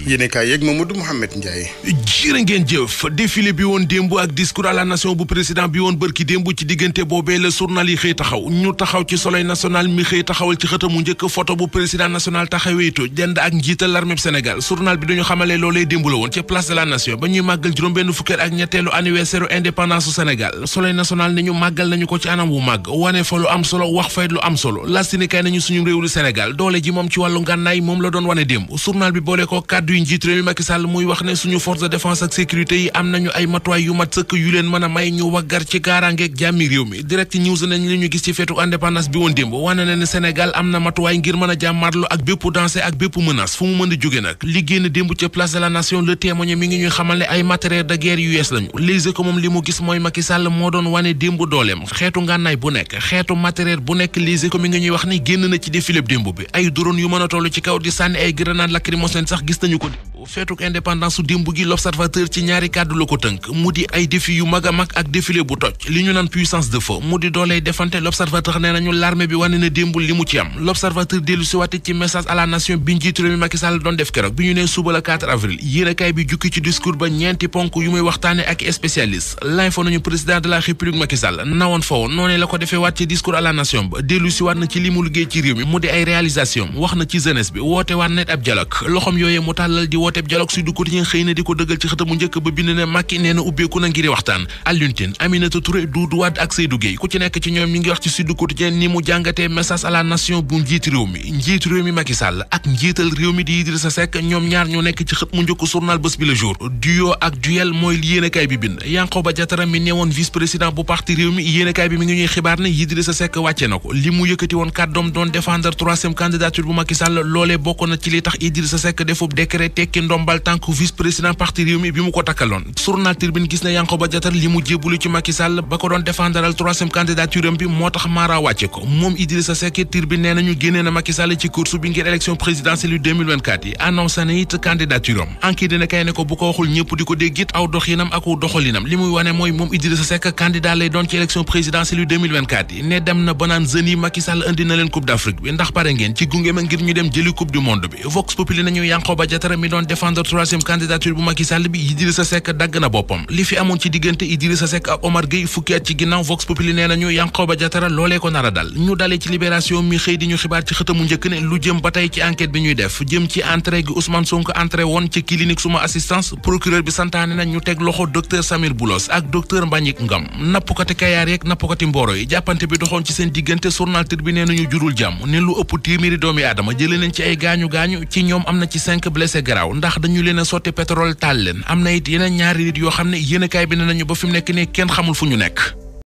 yéene kaay yeeg Mamadou Mouhamed Ndiaye. jërë ngeen jëf défilé bi woon démb ak discours à la nation bu président bi woon bërki démb ci diggante boobee la journal yi xëy taxaw ñu taxaw ci soleil national mi xëy taxawal ci xëtamu njëkk photo bu président national taxaweetu dend ak njiital l'armée Sénégal journal bi dañu xamalee loolee démb la woon ci place de la nation ba ñuy màggal juróom-benn fukkeet ak ñetteelu anniversaire indépendance su Sénégal soleil national ni ñu màggal nañu ko ci anam wu màgg wane fa lu am solo wax fay lu am solo lastinikaay nañu suñu réew lu Sénégal doole ji moom ci wàllu ngànnaay moom la doon wane démb journal bi boole ko kàddu yu njiit réew mi Macky Sall muy wax ne suñu force de défense ak sécurité yi am nañu ay matuwaay yu mat sëkk yu leen mën a may ñu waggar ci kaaraangeeg jàmmi réew mi direct news nañ li ñu gis ci feetu indépendance bi woon démb wane na ne Sénégal am na matuwaay ngir mën a jàmmarlu ak bépp dansé ak bépp menace fu mu mën a jóge nag li génn démb ca place de la nation le témoin mi ngi ñuy xamal ne ay matériel de guerre yu yees lañu léegi ko moom li mu gis mooy Macky Sall moo doon wane démb dooleem xeetu ngànnaay bu nekk xeetu matériel bu nekk léegi ko mi ngi ñuy wax ni génn na ci défilé démb bi ay drone yu mën a toll ci kaw di sànni ay grenade lacrymogène sax gis nañu ko démb feetuk indépendance su démb gi l'observateur ci ñaari kàddu la ko tënk mu di ay défi yu mag a mag ak défilé bu toj li ñu naan puissance de feu mu di dooley defante l'observateur nee nañu l'armée bi wane na démb li mu ci am l'observateur dellu si waate ci message à la nation bi njiitu réew mi Macky Sall doon def keroog bi ñu nee suba la 4 avril yéenekaay bi jukki ci discours ba ñeenti ponk yu muy waxtaane ak spécialiste l'info nañu président de la république Macky Sall nawoon fa woon noonee la ko defee waat ci discours à la nation ba dellu si waat na ci li mu liggéey ci réew mi mu di ay réalisation wax na ci jeunesse bi woote waat net ab dialogue loxom yooyee mu tàllal di woote dialogue Sud Quotidien xëy na di ko dëggal ci xëtamu njëkk ba bind ne Macky nee na ubbeeku na ngiri waxtaan Alioune Tine Aminata Touré Doudou Wade ak Seydou Gueye ku ci nekk ci ñoom ñi ngi wax ci Sud Quotidien ni mu jàngatee message à la nation bu njiit réew mi Macky Sall ak njiital réew mi di Idrissa Seck ñoom ñaar ñoo nekk ci xët mu njëkk journal Bës Bi Le Jour duo ak duel mooy li yéenekaay bi bind Yankhoba Diattara mi newoon vice président bu parti réew mi yéenekaay bi mi ngi ñuy xibaar ne Idrissa Seck wàcce na ko li mu yëkkati woon kàddoom doon défendre troisième candidature bu Macky Sall loolee bokk na ci li tax Idrissa Seck defub décret tekki ndombal tànk vice président parti réew mi bi mu ko takkaloon journal Tribune gis na Yankhoba Diattara li mu jébbalu ci Macky Sall ba ko doon défendral troisième candidature am bi moo tax Mara wàcce ko moom Idrissa Seck Tribune nee nañu génnee na Macky Sall ci course bi ngir élection présidentielle yu 2024 yi annoncé na it candidature am enquête dina kay ne ko bu ko waxul ñëpp di ko dégg it aw doxinam ak doxalinam li muy wane mooy moom Idrissa Seck candidat lay doon ci élection présidentielle yu 2024 yi ne dem na ba naan jeunes yi Macky Sall indi na leen coupe d'Afrique bi ndax pare ngeen ci gunge ma ngir ñu dem jëli coupe du monde bi Vox Populi nañu Yankhoba Diattara mi doon défendre troisième candidature bu Macky Sall bi Idrissa Seck dagg na boppam li fi amoon ci diggante Idrissa Seck ak Omar Gueye fukki at ci ginnaaw Vox Populi nee nañu Yankhoba Diattara loolee ko nar a dal ñu dalee ci Libération mi xëy di ñu xibaar ci xëtamu njëkk ne lu jëm ba tey ci enquête bi ñuy def jëm ci entrée gi Ousmane Sonko entrée woon ci clinique suma assistance procureur bi santaane na ñu teg loxo docteur Samir Boulos ak docteur Mbagnick Ngam nappkati Kayaar yeeg nappkati Mboro yi jàppante bi doxoon ci seen diggante journal Tribune nee nañu jurul jàmm ne lu ëpp téeméeri doomi aadama jëlee nañ ci ay gaañu-gaañu ci ñoom am na ci 5 blessés grave ndax dañu leen a sotti pétrole taal leen am na it yeneen ñaari nit yoo xam ne yéenekaay bi ne nañu ba fi mu nekk nii kenn xamul fu ñu nekk